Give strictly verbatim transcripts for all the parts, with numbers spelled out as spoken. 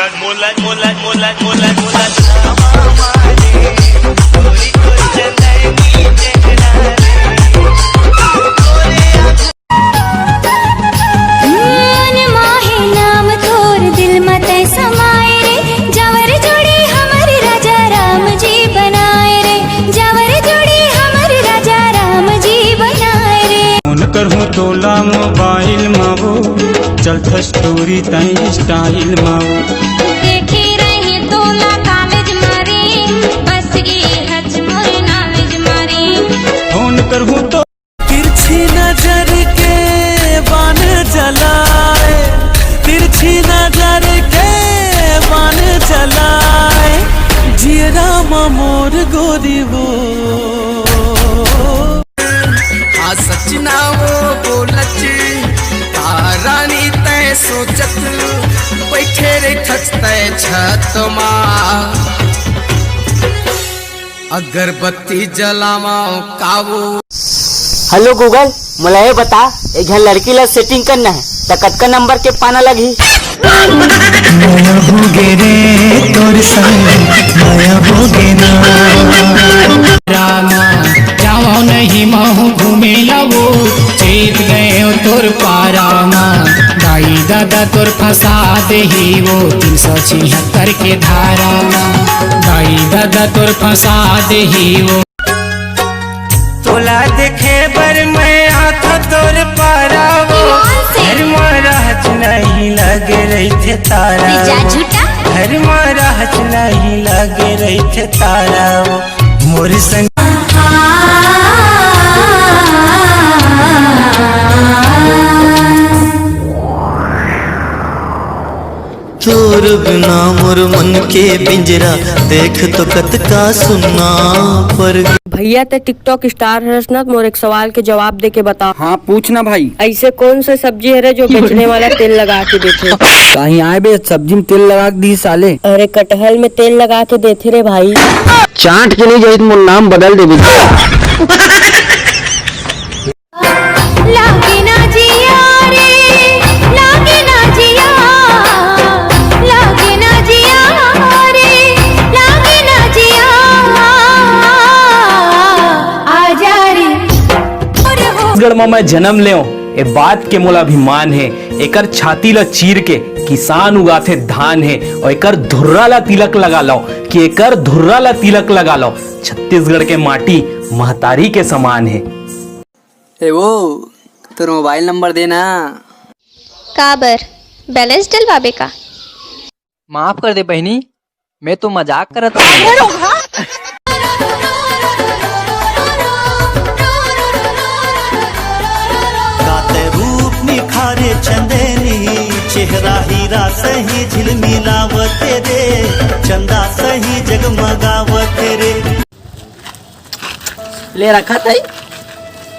मन माहे नाम तोर दिल म तै समाए रे, जावर जोड़ी हमर राजा राम जी बनाए रे, जावर जोड़ी हमर राजा राम जी बनाए रे। फोन करहूँ तोला मोबाइल मा वो, चलत स्टोरी तै स्टाइल मा वो। देखे रहे तोला कॉलेज मा रे, बस ये हच मोर नॉलेज मा रे। फोन करहूँ तो तिरछी नजर के बान चलाए, तिरछी नजर के बान चलाए, जियरा म मोर गोरी वो। हाँ सच ना वो बोलच, का रानी तै सोचत, बैठे रे छत तै छत मा। अगरबत्ती जलावा कावो। हेलो गूगल, मोला ये बता, एक झन लड़की ला सेटिंग करना है, त कतका नंबर के पाना लगही? मया होगे रे तोर संग, मया होगे ना। रामा, जावो नहीं महू घूमे लवो, चेत गए तोर पारा मा। दाई दादा तोर फंसा देही वो, तीन सौ छिहत्तर के धारा मा। दाई दादा तोर फंसा देही वो। तोला देखे बर मैं आथो तोर पारा वो। घर मा रहच नहीं लगे रहिथे तारा वो। घर मा रहच नहीं लगे रहिथे तारा वो। मोर संग तोर बिना मोर मन के पिंजरा, देख तो कतका सुन्ना पर। भैया, तै TikTok star हरस न, मोर एक सवाल के जवाब दे के बता। हाँ, पूछ ना भाई। ऐसे कौन से सब्जी हरे जो बेचने वाला तेल लगा के देथे? कहीं आए बे, सब्जी में तेल लगा के दी साले। अरे, कटहल में तेल लगा के देथे रे भाई। चांट के नहीं जाई त मोर नाम बदल देबे। लागे ना जिया रे, लागे ना जिया, लागे ना जिया रे, लागे ना जिया, आजा रे। छत्तीसगढ़ म मैं जनम लेव, ए बात के मोला अभिमान हे। एकर छाती ल चीर के किसान उगाथे धान हे, अउ एकर धुर्रा ल तिलक लगा लव, कि एकर धुर्रा ल तिलक लगा लव, छत्तीसगढ़ के माटी महतारी के समान हे। ए वो, तोर मोबाइल नंबर दे ना। काबर? बैलेंस डलवाबे का? माफ कर दे बहिनी, मैं तो मजाक करत हूँ। काते रूप निखारे चंदेनी, चेहरा हीरा सही झिलमिलावत रे, चंदा सही जगमगावत रे। ले रखा तई।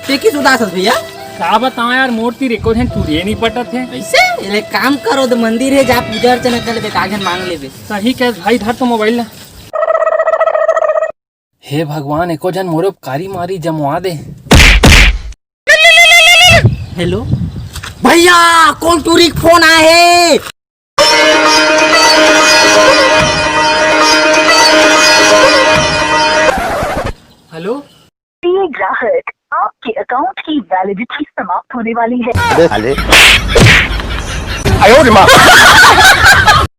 ते किस उदास हस भैया? का बताओ यार, मोर तीर एको झन टुरिये नहीं पटत हे। ऐसे? ले काम करो, तो मंदिर हे, जा पूजा अर्चना कर ले, बेकार झन मांग लेबे। सही कहे भाई, धर तो मोबाइल ला। हे भगवान, एको झन मोरे उपकारी मारी जमवा दे। हेलो भैया, कौन टूरी के फोन आए हे? हेलो। प्रिय ग्राहक, आपके अकाउंट की वैलिडिटी समाप्त होने वाली है।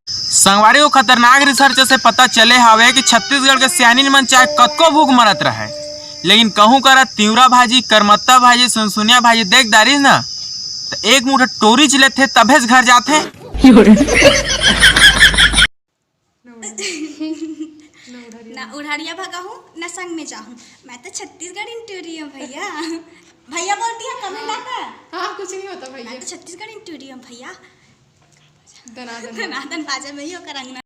संगवारी हो, खतरनाक रिसर्च से पता चले हावय कि छत्तीसगढ़ के सियानिन मन चाहे कतको भूख मरत रहय, लेकिन कहूं करा तिवरा भाजी, करमत्ता भाजी, सुनसुनिया भाजी देख डारिस ना, त एक मुठा टोरीच लेथे, तभेच घर जाथे। ना उढ़रिया भगाहूँ, ना संग में जाहूँ। मैं तो छत्तीसगढ़ी टूरी हूँ भैया। भैया बोलती है, कमेंट आता है। हाँ, कुछ नहीं होता भैया। मैं तो छत्तीसगढ़ी टूरी हूँ भैया। दनादन। दनादन बाजा में ही ओकर अंगना।